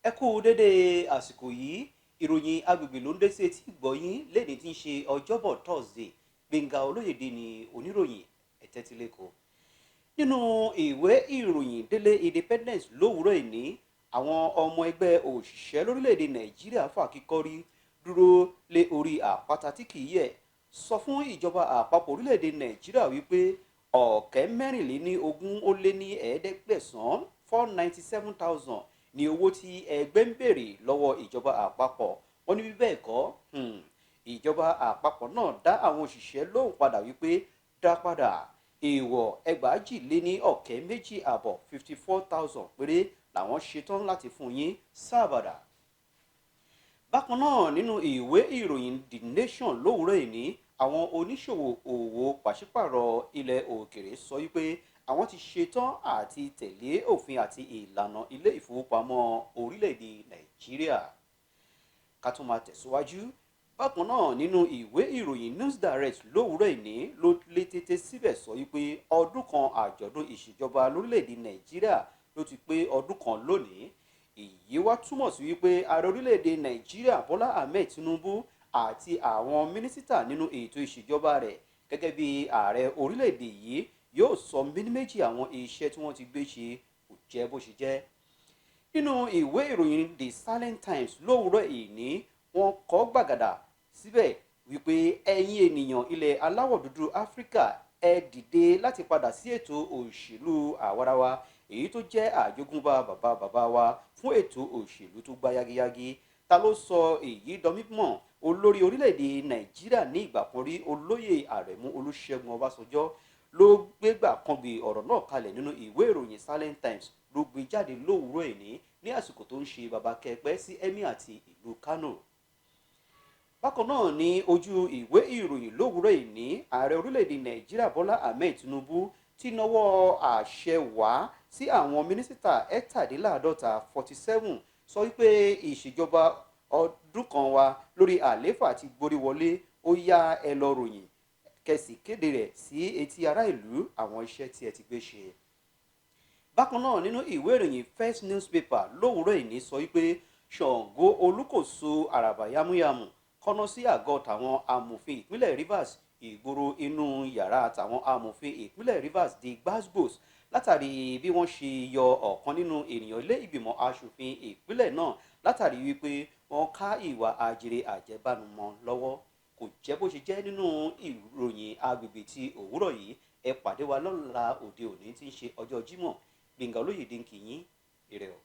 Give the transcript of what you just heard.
Ẹ kú dédé àsìkò yìí. Ìròyìn agbègbè ló ń dé sí etí ìgbọ̀yìn lẹ́ni tí ń ṣe Ọjọ́bọ̀ Thursday. Gbẹ̀ngà Olóyèdè ni oníròyìn, ẹ̀tẹ́tílẹ́kọ̀ọ́. Nínú ìwé ìròyìn Délé Independence lówùúrọ̀ ìní, àwọn ọmọ ẹgbẹ́ òṣìṣẹ́ lórílẹ̀‐èdè Nàìjíríà fàkíkọ́rí dúró lé orí àpáta tí kì í yẹ̀, sọ fún ìjọba àpapọ̀ orílẹ̀‐èdè Nàìjíríà wípé 4,446, 497,000 ní owó tí ẹgbẹ́ ń béèrè lọ́wọ́ ìjọba àpapọ̀. Wọ́n ní bí bẹ́ẹ̀ kọ́, ìjọba àpapọ̀ náà dá àwọn òṣìṣẹ́ lóhùn padà wípé dá padà èèwọ̀, 2,425, 54,000 péré làwọn ṣetán láti fún yín sábàdà. Bákan náà, nínú ìwé ìròyìn The Nation lówùúrọ̀ ìní, àwọn oníṣòwò òwò pàṣípàrọ̀ ilẹ̀ òkèrè sọ wípé àwọn ti ṣetán àti tẹ̀lé òfin àti ìlànà ilé ìfowópamọ́ orílẹ̀-èdè Nàìjíríà. Ká tún máa tẹ̀síwájú. Bákan náà, nínú ìwé ìròyìn News Direct lówùúrọ̀ ìní ló lé tètè síbẹ̀ sọ wípé ọdún kan àjọ̀dún ìṣèjọba lórílẹ̀-èdè Nàìjíríà ló ti pé ọdún kan lónìí. Èyí wá túmọ̀ sí wípé ààrẹ orílẹ̀-èdè Nàìjíríà Bọ́lá Ahmed Tinubu àti àwọn mínísítà nínú ètò ìṣèjọba rẹ̀ gẹ́gẹ́ bí ààrẹ orílẹ̀-èdè yìí yóò sọ méní méjì àwọn iṣẹ́ tí wọ́n ti gbé ṣe. Kò jẹ́ bó ṣe jẹ́. Nínú ìwé ìròyìn The Silent Times lówùúrọ̀ ìní, wọ́n kọ gbàgàdà síbẹ̀ wípé ẹ̀yin ènìyàn ilẹ̀ aláwọ̀ dúdú Áfíríkà, ẹ dìde láti padà sí ètò òṣèlú àwarawa èyí tó jẹ́ àjogúnbá bàbá bàbá wa fún ètò òṣèlú tó gbá yágíyágí. Ta ló sọ èyí dọmímọ̀? Olórí orílẹ̀-èdè Nàìjíríà ní ìgbà kan rí, Olóyè Àrẹ̀mú Olúṣẹ́gun Ọbásanjọ́, ló gbégbà kan gbé ọ̀rọ̀ náà kalẹ̀. Nínú ìwé ìròyìn Silent Times ló gbé jáde lówùúrọ̀ ìní ní àsìkò tó ń ṣe bàbá kẹpẹ́ sí emir àti ìlú Kano. Bákan náà, ní ojú ìwé ìròyìn lówùúrọ̀ ìní, ààrẹ orílẹ̀-èdè Nàìjíríà Bọ́lá Ahmed Tinubu ti nawọ́ àṣẹ wá sí àwọn mínísítà 47, 47, sọ wípé ìṣèjọba ọdún kan wa lórí àlééfà ti gborí wọlé. Ó yá, ẹ lọ ròyìn kẹsì kéde rẹ̀ sí etí ará ìlú àwọn iṣẹ́ tí ẹ ti gbé ṣe. Bákan náà, nínú ìwé ìròyìn First Newspaper lówùúrọ̀ ìní sọ wípé Ṣàngó Olúkòso àràbà yámúyámú kọ́nà sí àgọ́ tàwọn amòfin ìpínlẹ̀ Rivers. Ìgboro inú yàrá tàwọn amòfin ìpínlẹ̀ Rivers di gbasgbos látàrí bí wọ́n ṣe yọ ọ̀kan nínú ènìyàn ilé ìgbìmọ̀ asòfin ìpínlẹ̀ náà látàrí wípé wọ́n ká ìwà àjèrè àjẹbánu mọ́ lọ́wọ́. Kò jẹ́ bó ṣe jẹ́ nínú ìròyìn agbègbè tí òwúrọ̀ yìí. Ẹ pàdé wa lọ́la òde òní tí ń ṣe ọjọ́ Jímọ̀. Gbẹ̀ngà Olóyèdè ń kí yín, ire o.